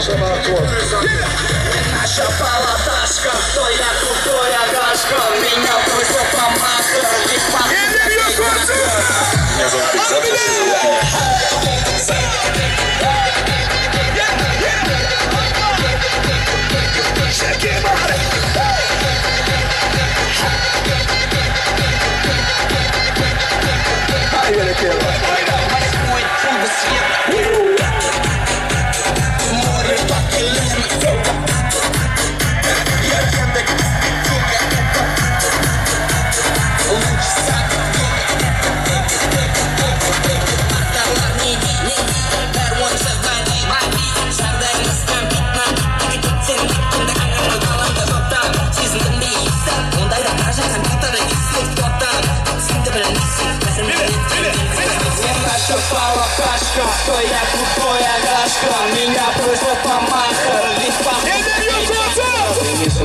Eller ýokarda! Меня зовут Бекзат, а все зовут меня. Shake your body! Haý berekella! Eller ýokarda!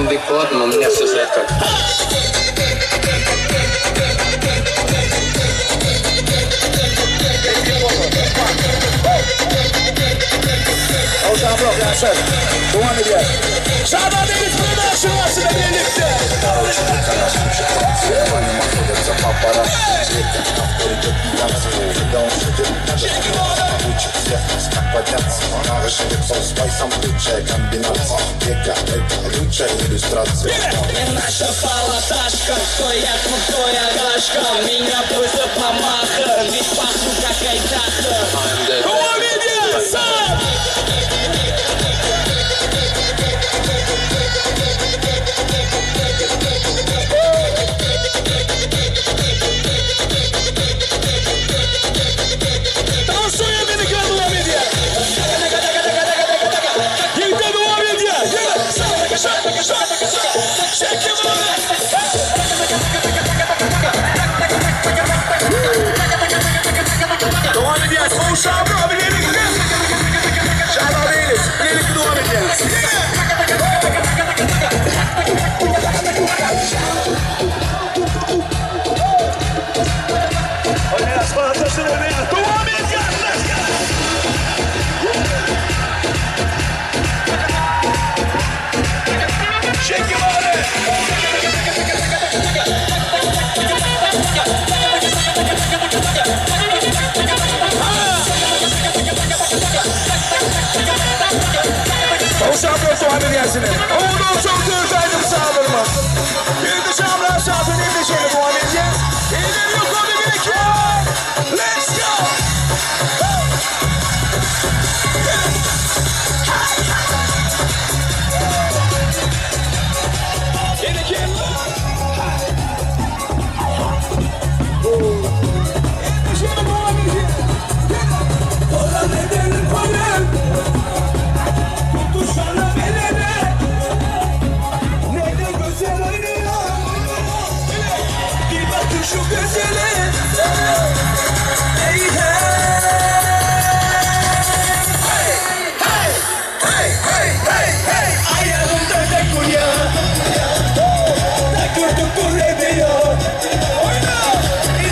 Бекболат, но меня все знают как. Owşan Bro, ýaşlar. Dowam edýär. Şaban Deniz Production başynda birlikde. Dowam edýär. Sag. Tansuýa beni dowam edýär. Ýigitler dowam edýär. Shake your body. Dowam edýär. Owşan Bro birlikde. Şaban Deniz birlikde dowam edýär. Oýnaýas, Dowam edýär. Let's go. Shake your body. Owşan Bro dowam edýärsiniz. Oğlum çok dürtaydım sağlarıma. Bir de şamlar şartı ne şöyle dowam edýär. Eller ýokarda birlikde. Let's go. Şu güzele. Hey hey. Hey hey hey hey hey hey. Ayağımda takunya. Takır tukur ediyor. Oyna.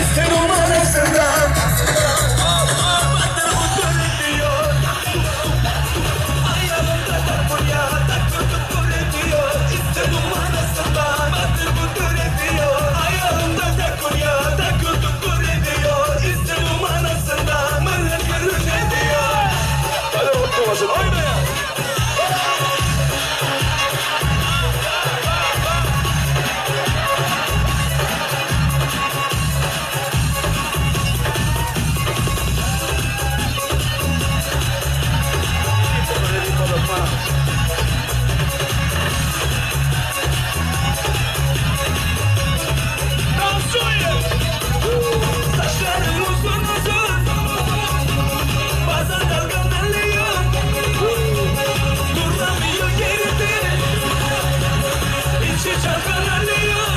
İsterim arasından. Batır butur ediyor. Ayağımda takunya. Takır tukur ediyor. İsterim arasından. Batır butur ediyor. Ayağımda takunya. Takır tukur ediyor. İsterim arasından. Mırın kırın ediyor. Hadi mutlu olsun. Oyna ya. Tansu'yu. Saçların uzun uzun. Bazen dalgalanıyor. Duramıyor geride. İçi çalkalanıyor.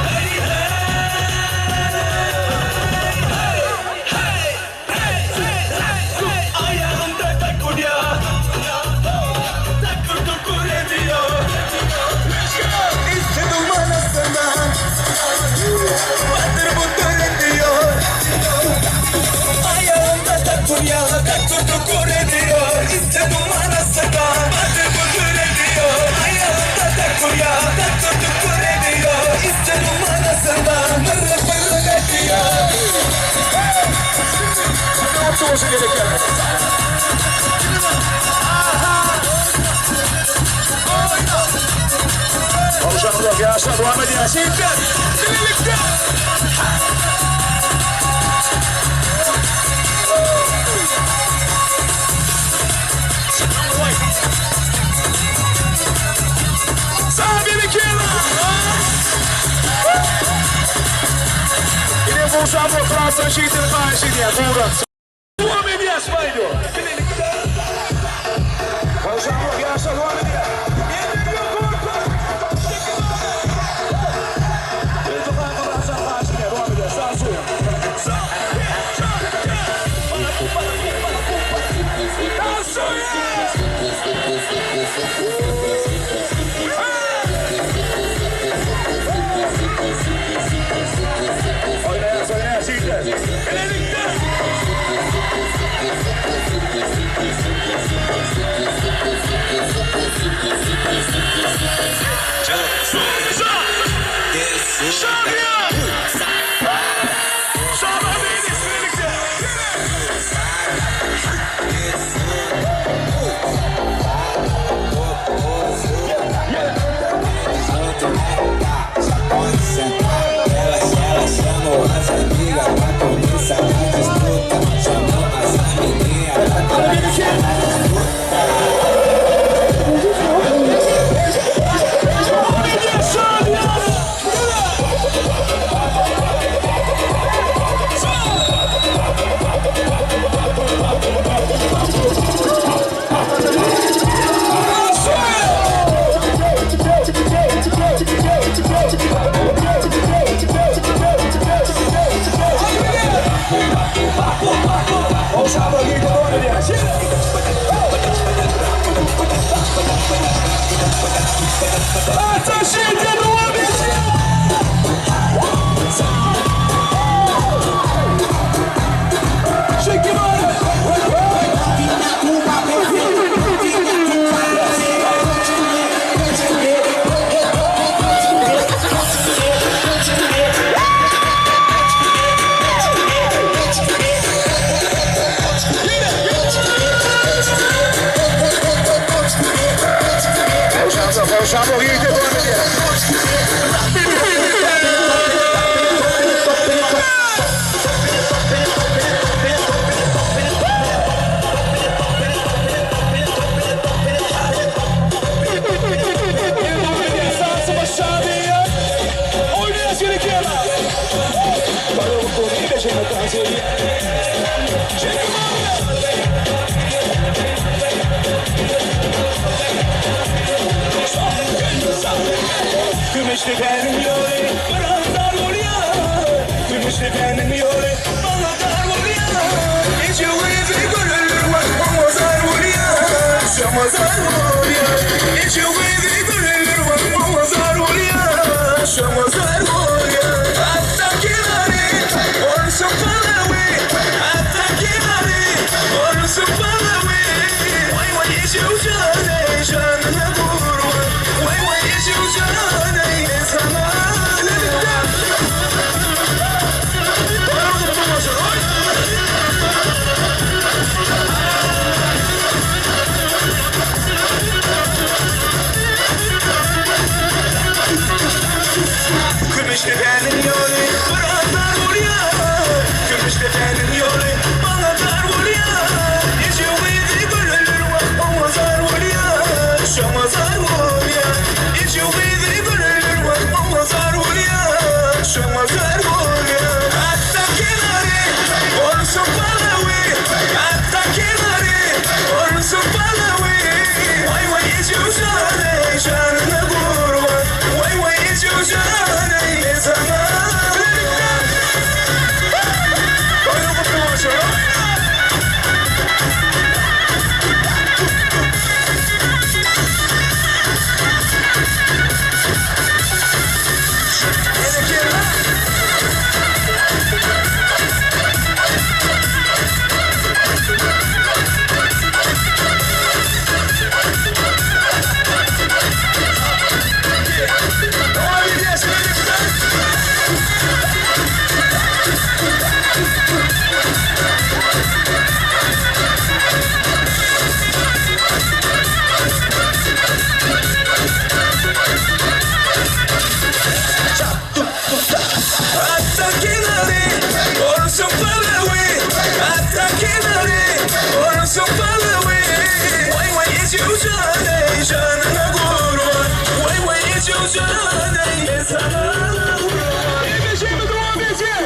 Hey hey. Hey hey hey hey hey. Ayağımda takunya. Takır tukur ediyor. İstedim anasından. Batır butur ediyor. Ayağımda takunya. Takır tukur ediyor. İstedim Şehitler birlikte. Atda kenary, Orsuň palawy, Atda kenary, Orsuň palawy. Waý waý ejew jan eý, janyňa gurban. Waý waý ejew jan eý, men saňa gurban. Ebeşemi dowam edýär.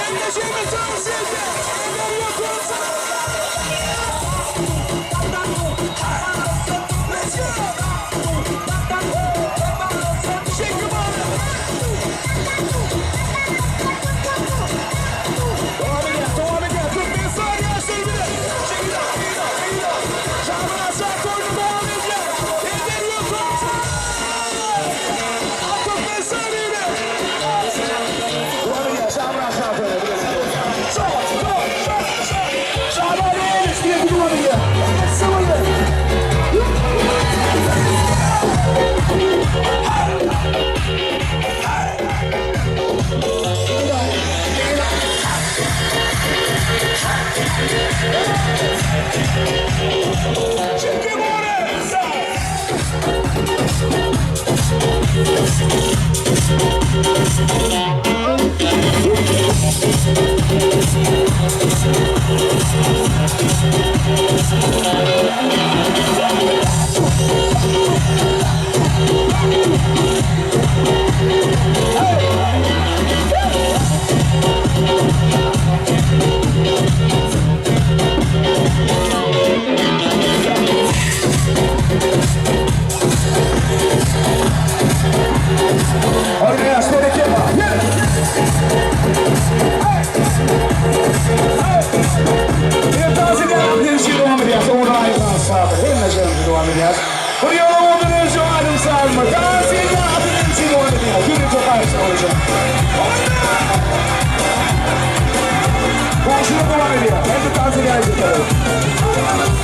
Ebeşemi tawsiýe Dowam edýär, dowam edýär. Türkmenistan ýaşlar bilen. Şaban aşak goýdy, dowam edýär. Eder ýok. Türkmenistan bilen. Dowam edýär, Şaban aşak goýdy. Şaban Eýliş bilen dowam edýär.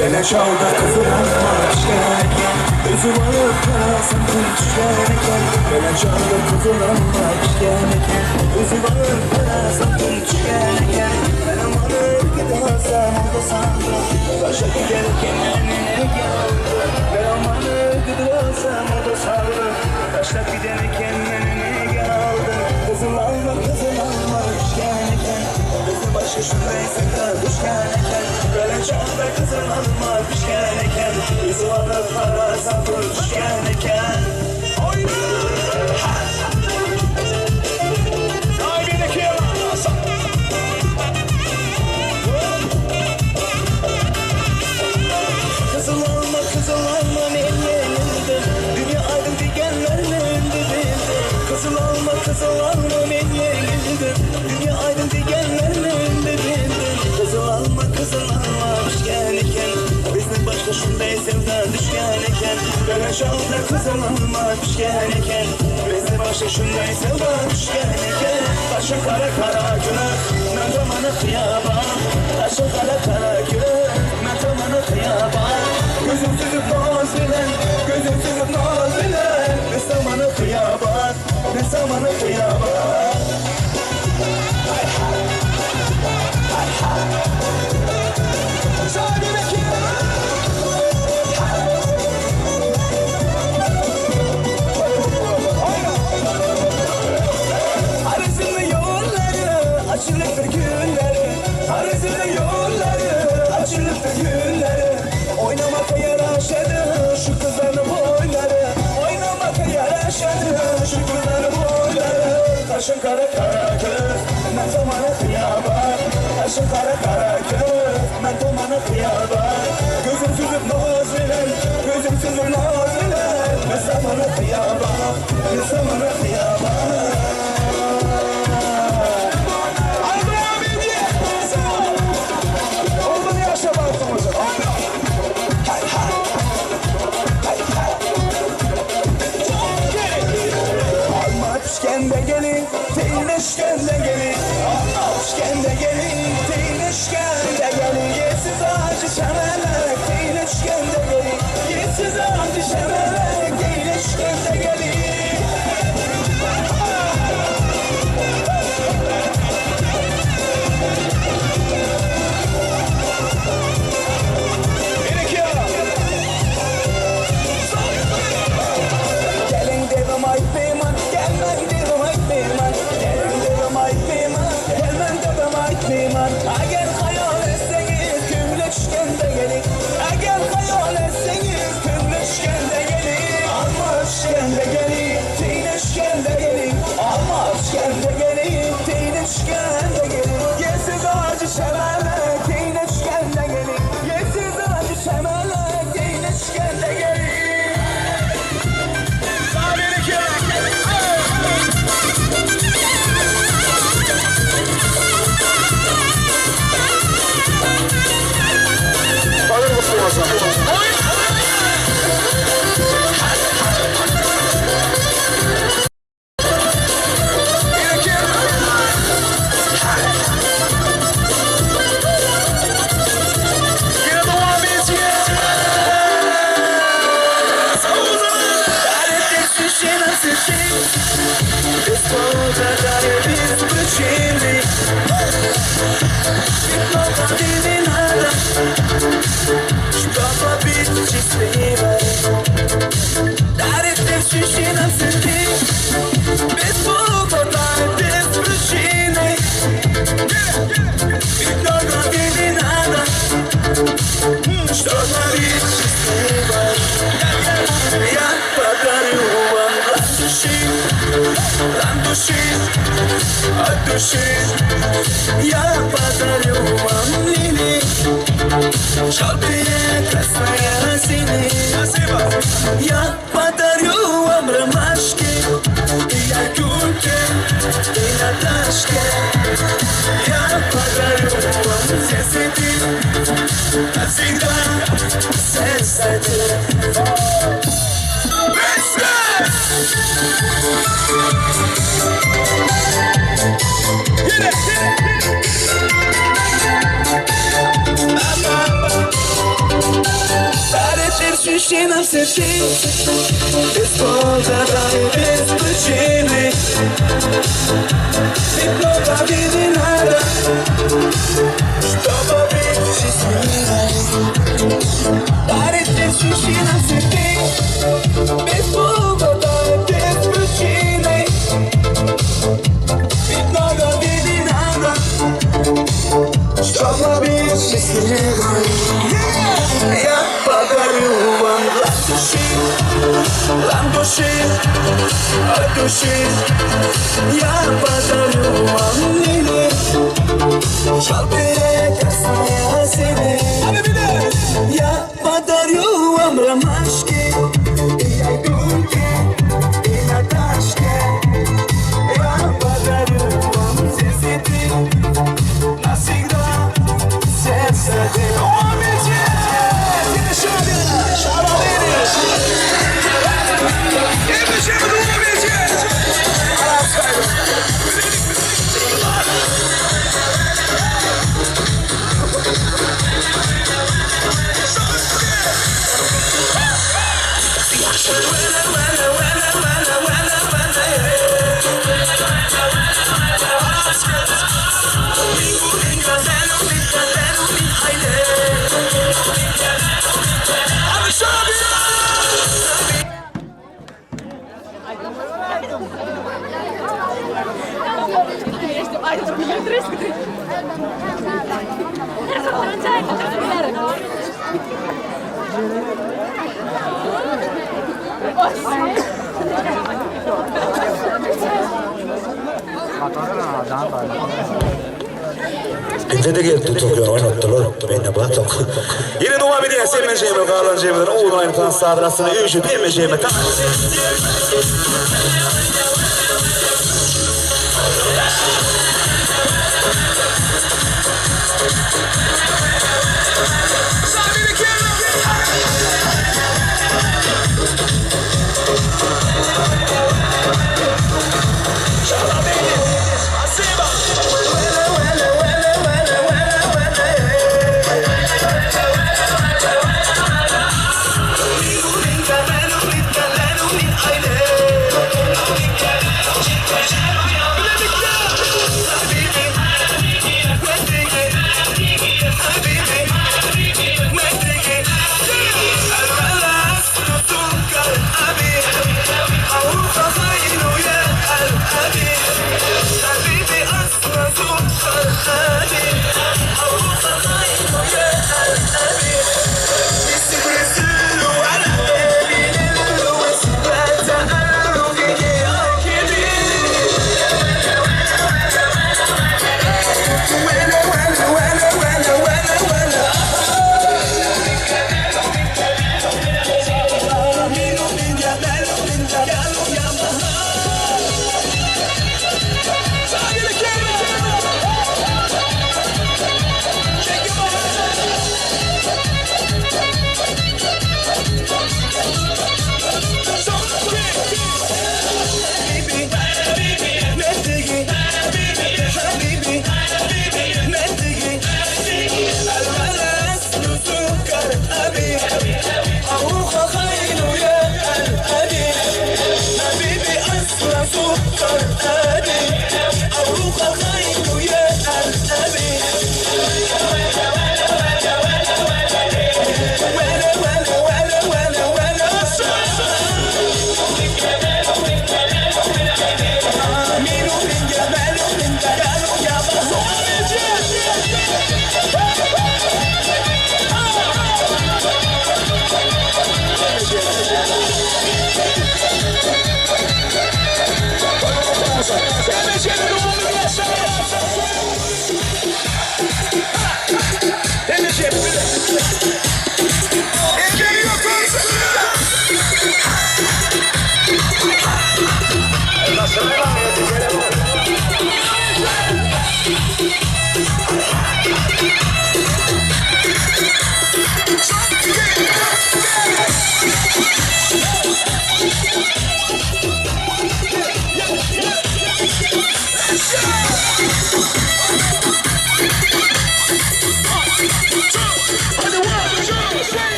Bele çağda kızıl alma pişken eken Üzüm alıp karasam tuş eken Bele çağda kızıl alma pişken eken Üzüm alıp karasam tuş eken Benim alıp gidersem oldu sandım Başa giderken önüne geldi Benim alıp gidersem oldu sandım Taşla giderken önüne geldi Kızıl alma kızıl alma pişken eken Bizim başı şundaysa düşken eken Böyle çağda kızıl alma pişken eken Üzüm alıp karasam düşken eken Kızıl alma kızıl alma men yenildim Dünya aydın digenler mende bildi Kızıl alma kızıl alma men yenildim Dünya aydın digenler mende bildi Kızıl alma kızıl alma pişken eken Bizden başka şunday sevda düşken eken Böyle çağda kızıl alma pişken eken Bizden başka şunday sevda düşken eken Taşı kara kara günah Men zamanı kıyaban Taşı kara kara günah Men zamanı kıyaban Gözüm süzüp naz bilen Gözüm süzüp naz bilen Ne zamanı kıyaban Ne zamanı kıyaban Arızının yolları açılıp günleri Arızının yolları açılıp günleri Oynamak yaraşadı şu kızların boyları Oynamak yaraşadı şu kızların boyları Taşın kara kara kız ben zamanı kıyaban Taşın kara kara kız ben zamanı kıyaban Gözüm süzüp naz bilen Gözüm süzüp naz bilen Ne zamanı kıyaban Ne zamanı kıyaban Orada ne yaşa baktım hocam? Alma pişkende gelin, teyleşkende gelin. Alma pişkende gelin, teyleşkende gelin. Yersiz ağacı şemelek, teyleşkende gelin. Yersiz ağacı şemelek, teyleşkende gelin. Без повода и без причины Ведь много не надо, чтобы быть счастливой. Дарит мужчинам цветы без повода и без причины. Ведь много не надо, чтобы быть счастливой. Я подарю вам души, от души, от души. Я подарю вам лилии, желтые, красные, синие. Я подарю вам ромашки, и Якульке, и Наташке. Я подарю вам все цветы, навсегда сердце Дарит мужчинам цветы без повода и без причины. Ведь много не надо, чтобы быть счастливой. Дарит мужчинам цветы без повода и без причины. Ведь много не надо, чтобы быть счастливой. Я подарю вам души, от души, от души. Я подарю вам лилии, желтые, красные, синие. Я подарю вам ромашки, и Айгульке, и Наташке. Я подарю вам все цветы, навсегда сердце Bize-de gelip Tokýony oýnatdylar. Mende bar tok. Ýene dowam edýär Semen Jeme galan Jemeler owadan aýny tans astyna üýşüp hemme Jeme Thank you.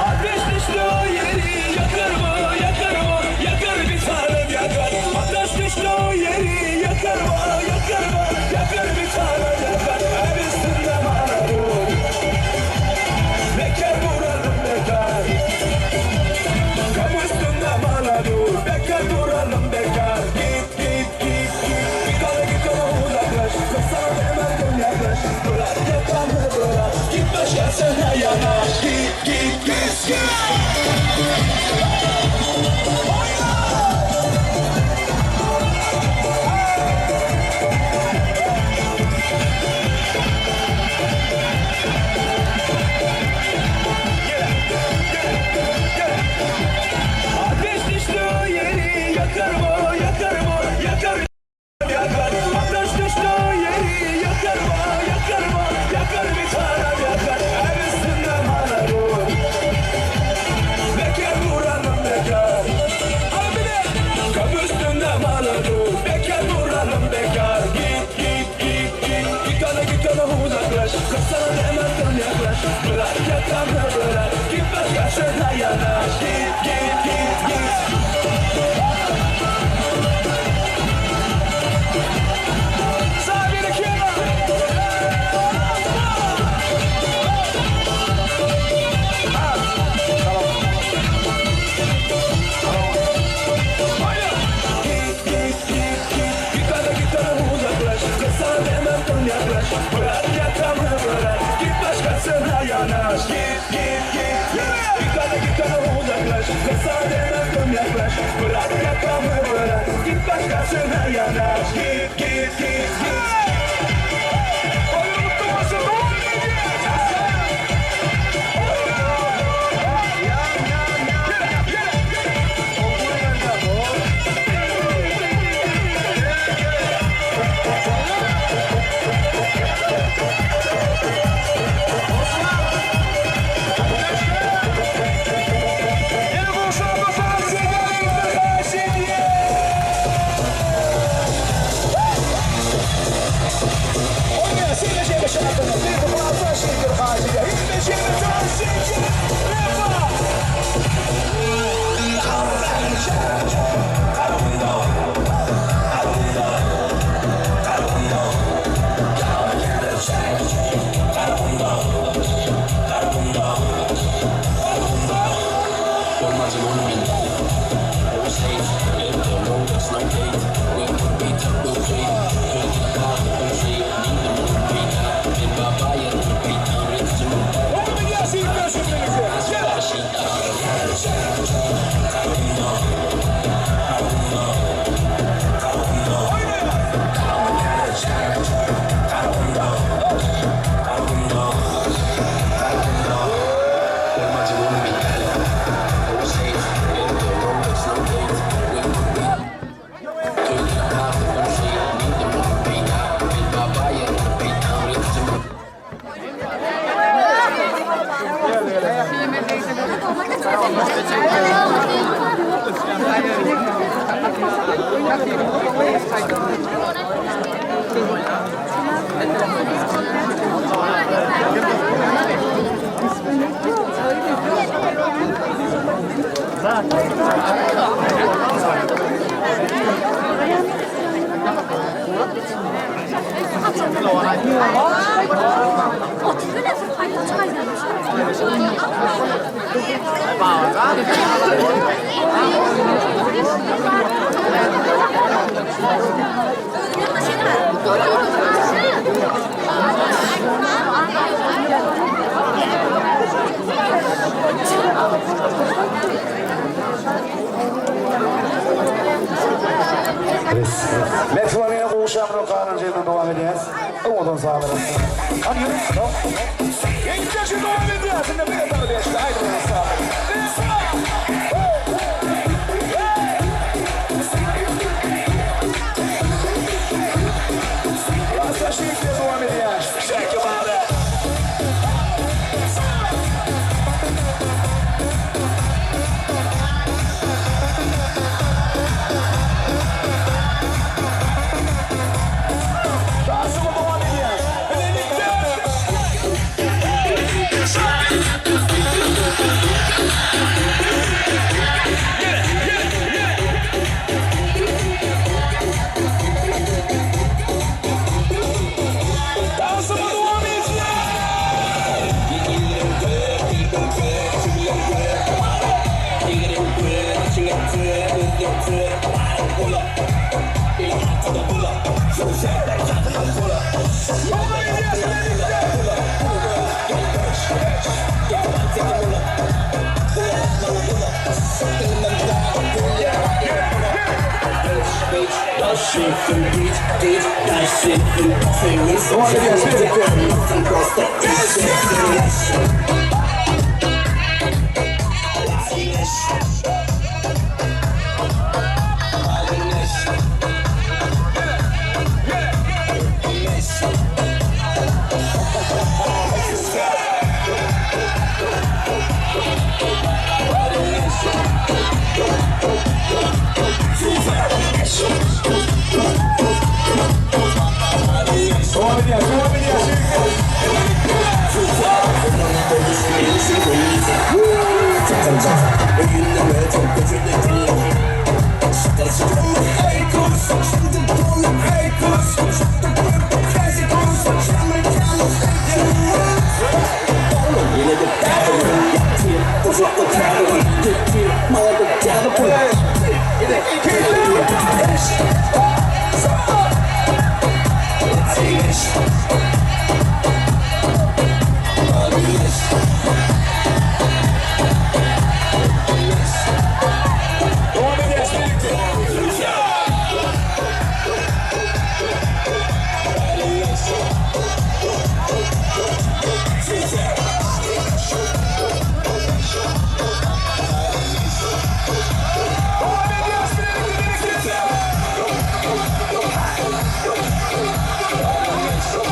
Ateş düştü o yeri yakar mı yakar mı yakar bir tanem yakar. Ateş düştü o yeri yakar mı yakar mı yakar bir tanem yakar. Her üstünde bana dur. Bekar vuralım bekar. Kam üstünde bana dur. Bekar duralım bekar. Git git git git. Git ona git ona uzaklaş. Kız sana hemen dön yaklaş. Bırak yakanı bırak. Git başkasına yanaş. Git git git git. Ateş düştü o yeri yakar mı yakar mı yakar yakar. Ateş düştü o yeri yakar mı yakar mı yakar bir tanem yakar. Her üstünde bana vur. Bekar vuralım bekar. Kapı üstünde bana dur. Bekar vuralım bekar. Git git git git. Git ona git ona uzaklaş. Kız sana hemen dön yaklaş. Bırak yakanı bırak. Git başkasına yanaş. Git git git git. Sağ bir iki. Git git git git. Git hadi git hadi uzaklaş. Kız sana hemen dön yaklaş. Bırak yakamı bırak. Git başkasına yanaş. Git git git git. Git hadi git hadi uzaklaş. Kız sana hemen dön yaklaş. Bırak yakamı bırak. Git başkasına yanaş. Git git git git. Oyun kutlaması doğru Owadan sazlar aslynda. Hany ýörüň. Ýeňişler dowam edýär. Şimdi bir ýerde beşde aýdymyň sazlary. Rastlaşyk dowam edýär. Shake your body. Dansymy dowam edýär. Bilelikde. Dansymy dowam edýär. Dowam edýär bilelikde. Dowam edýär bilelikde. Dowam edýär, dowam edýär. Dowam edýär bilelikde. Dowam edýär bilelikde, bilelikde.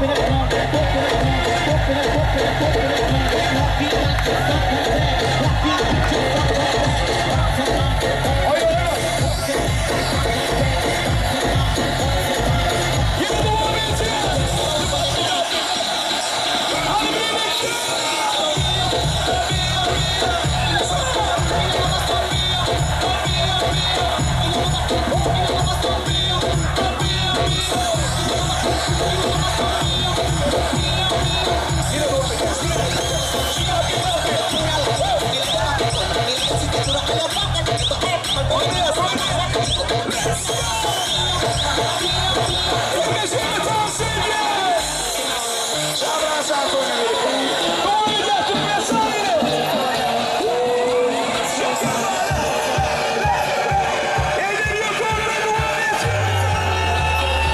Yine devam edeceğiz. Hadi birlikte. Hepinize tavsiye. Şaban Şarkı Devam edeceğiz Türkmen Elleri yukarıda devam edeceğiz.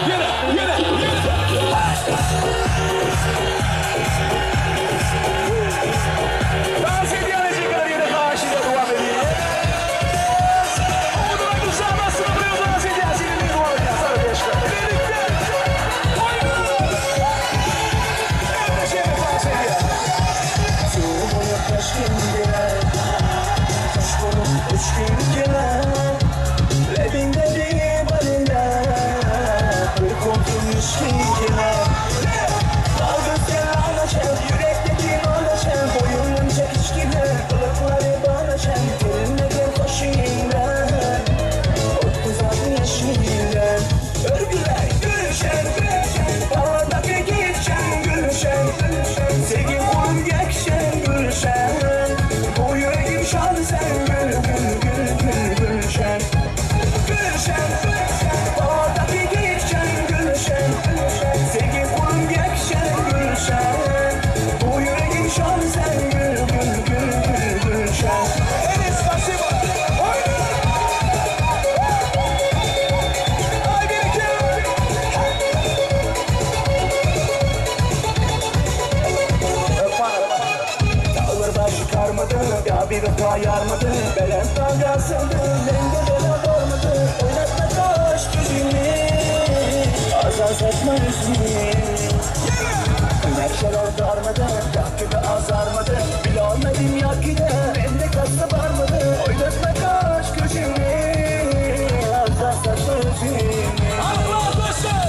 Yere, yere, yere. Dans edecek kadar yere karşıda devam ediyor. Omuzuna güzel basını buraya dans edeceğiz. Yine devam edeceğiz arkadaşlar. Birlikte. Oynuyoruz. Evet, şimdi dans ediyoruz. Örgüler gülşen, Dağdaki gitşen gülşen, Sevgi kulum gekşen gülşen, Bu yüreğim şan sen gül gül gül gül gülşen. Gülşen, Dağdaki gitşen gülşen, Sevgi kulum gekşen gülşen, Bu yüreğim şan sen gül gül gül gül gülşen. Enes Kaseba. Oyna. Haydi birlikte. Dağlar başı karmadı, ya bir vefa yarmadı. Belent dalgasındı, mende bela varmadı. Oynatma kaş gözünü, az az etme yüzünü. Neşeler darmadı, yakıda azarmadı. Bilemedim yakıda, bende kasta varmadı. Oynatma kaş gözünü, az az etme yüzünü. Arkadaşlar.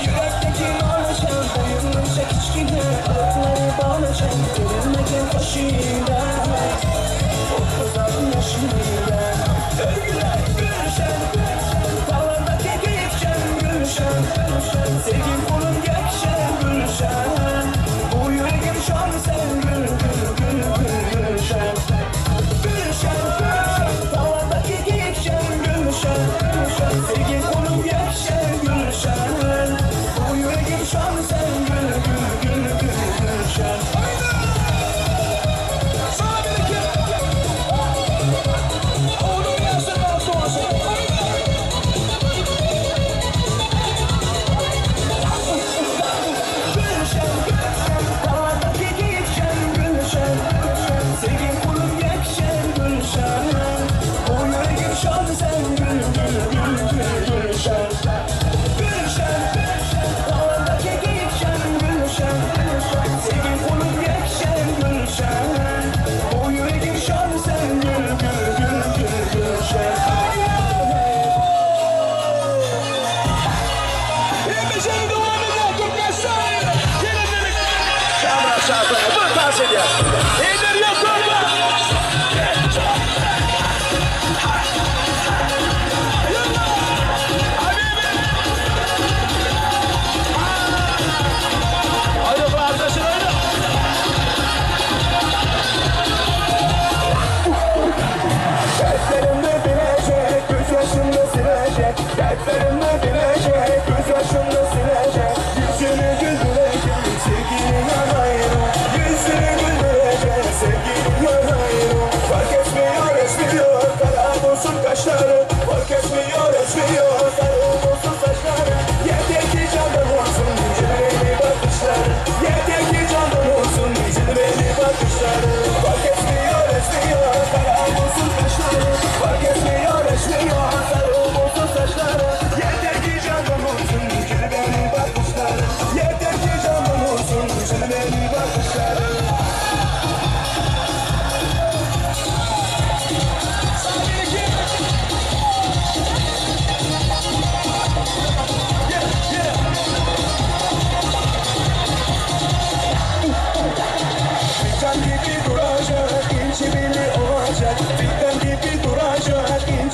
Yürekteki narlaşan Boyunun çekiçkine Altları bağlaşan Görünmeken taşıyla 36 yaşında Örgüler gülşen Dağlardaki geçen gülşen Sevgim kulum geçen gülşen Bu yüreğim şan sen gül gül gül gül gülşen Gülşen Dağlardaki geçen gülşen Sevgim kulum geçen gülşen Bu yüreğim şan sen gül gül gül gül gülşen Sana bereket. Oğlum yaşından sonrası. Haydi. Gülşen, dağdaki geçen gülşen, Sevgim kulum geçen gülşen, Bu yüreğim şan sen gül gül gül gül gülşen.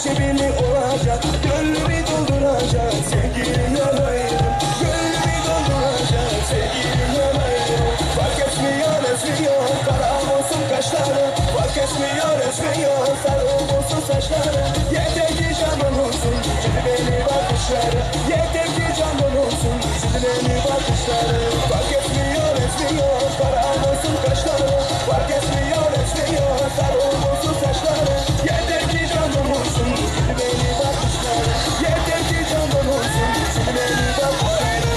Cebini olacak, gönlümü dolduracak sevgili yanayım. Gönlümü dolduracak sevgili yanayım. Fark etmiyor esmiyor, kara olsun kaşları. Fark etmiyor esmiyor, sarı olsun saçları. Yeter ki canım olsun, cilveli bakışları. Yeter ki canım olsun, cilveli bakışları. Fark etmiyor esmiyor, kara olsun kaşları. Fark etmiyor esmiyor, sarı olsun saçları. Yeter ki canım olsun, cilveli bakışları. Yeter ki canım olsun, cilveli bakışları.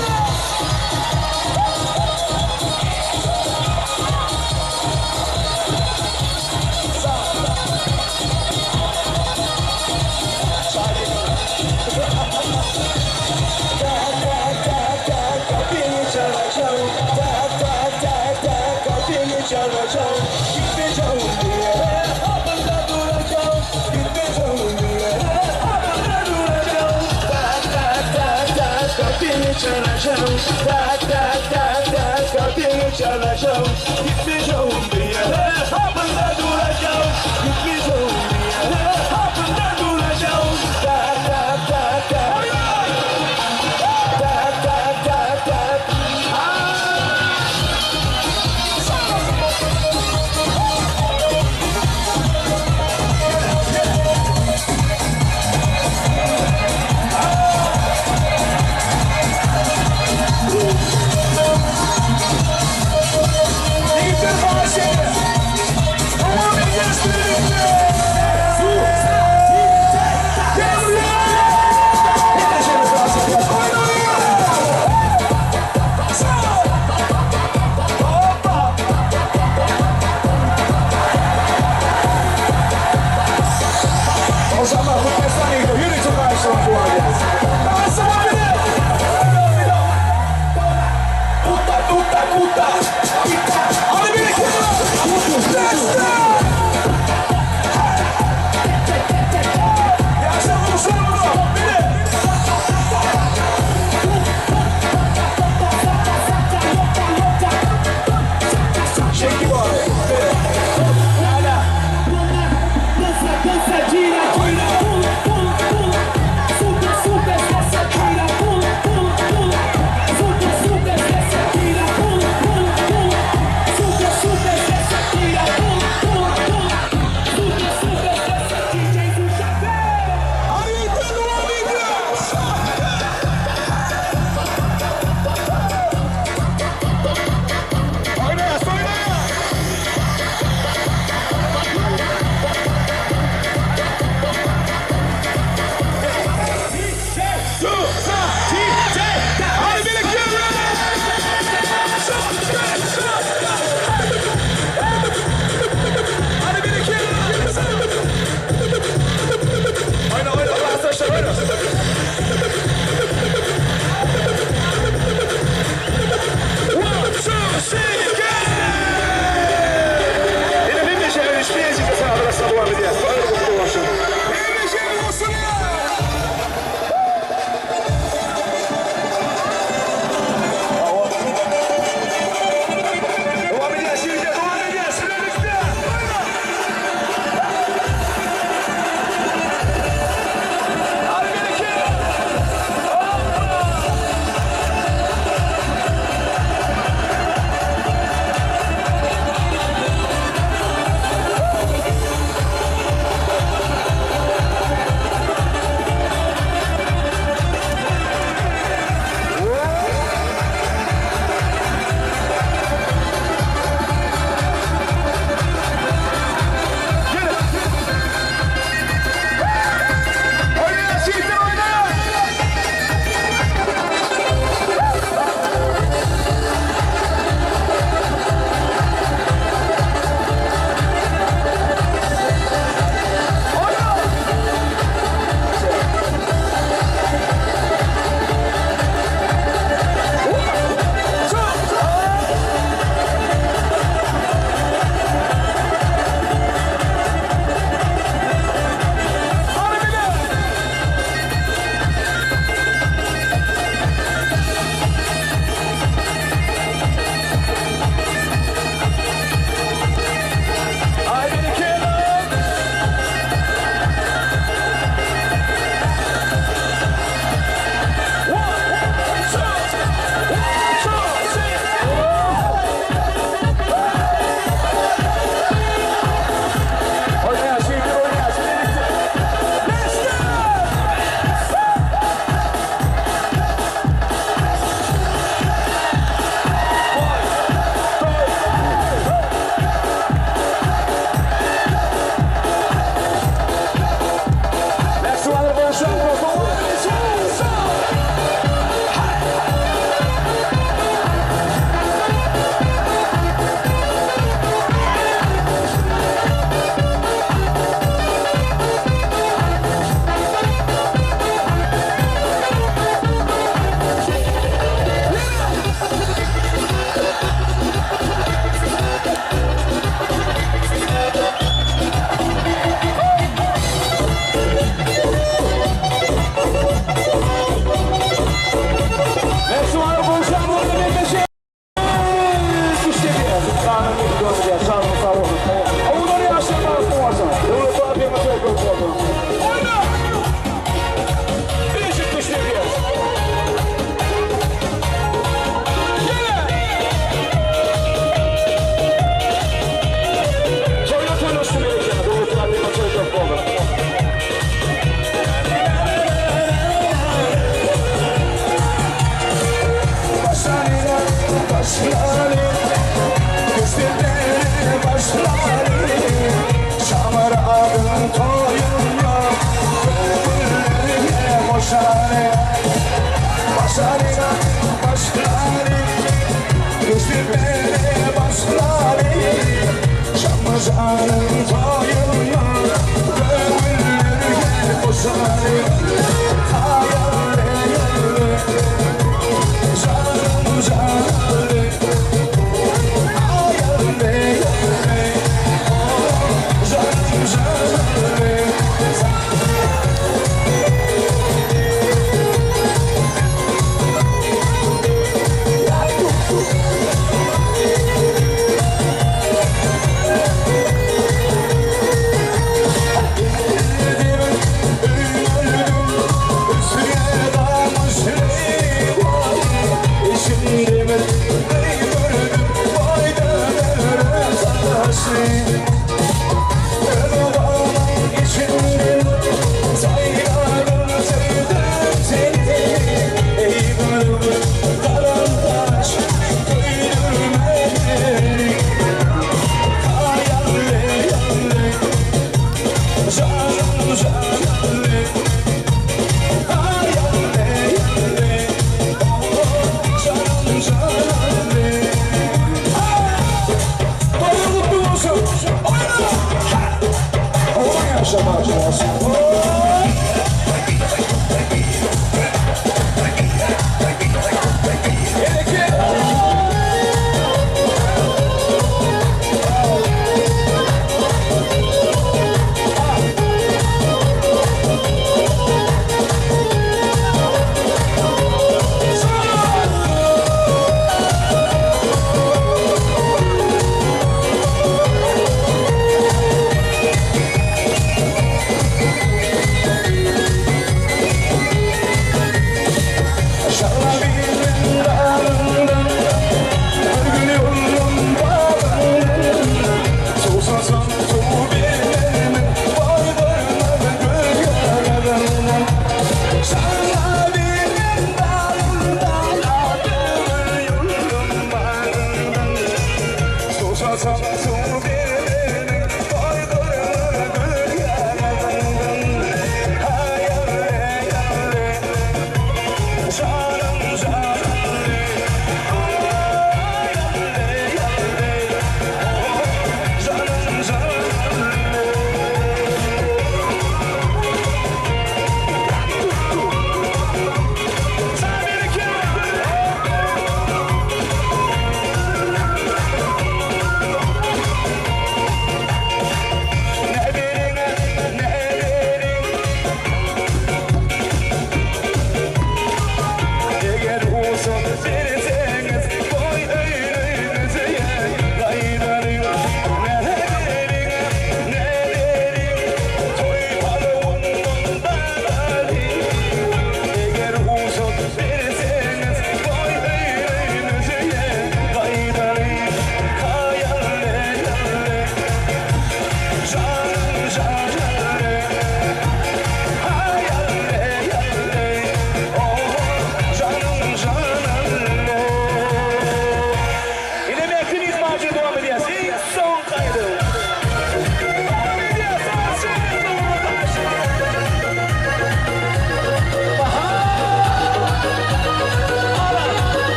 Tak tak tak tak kapıyı çalacağım. Tak tak tak tak kapıyı çalacağım. Gitmeyeceğim bir yere, kapında duracağım. Gitmeyeceğim bir yere, kapında duracağım. Tak tak tak tak kapıyı çalacağım. Tak tak tak tak kapıyı çalacağım. Gitmeyeceğim bir yere, kapında duracağım. Gitmeyeceğim bir yere, kapında duracağım. Tak tak tak tak. Tak tak tak tak. Ýigitler bana şeýle. Oňa bir gelişdirelim.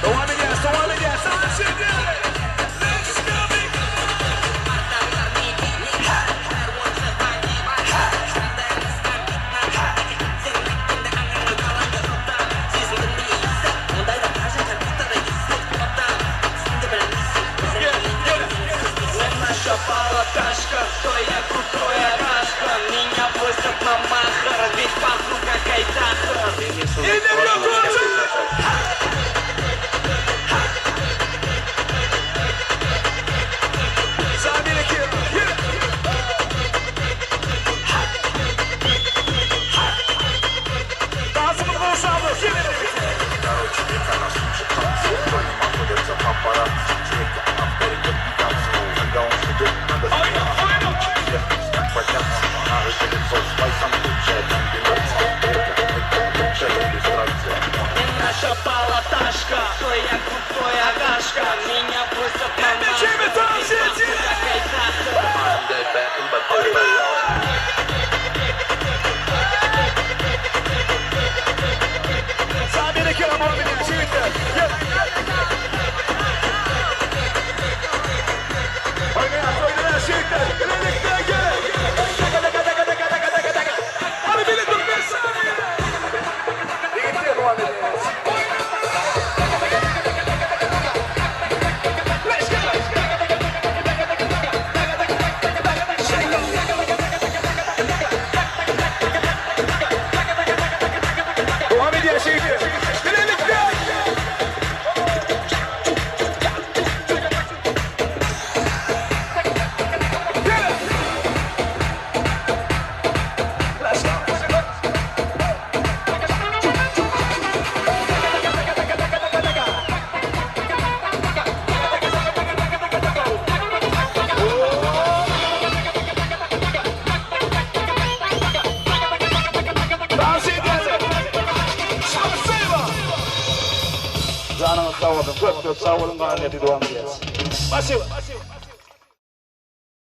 Dowam edýäs, dowam edýäs. Dowam edýäs ýigitler. Bilelikde! Dans edýäs. Spasiba! Janyňyz sag bolsun. Köp köp sag boluň, galyberdi dowam edýäs. Spasiba!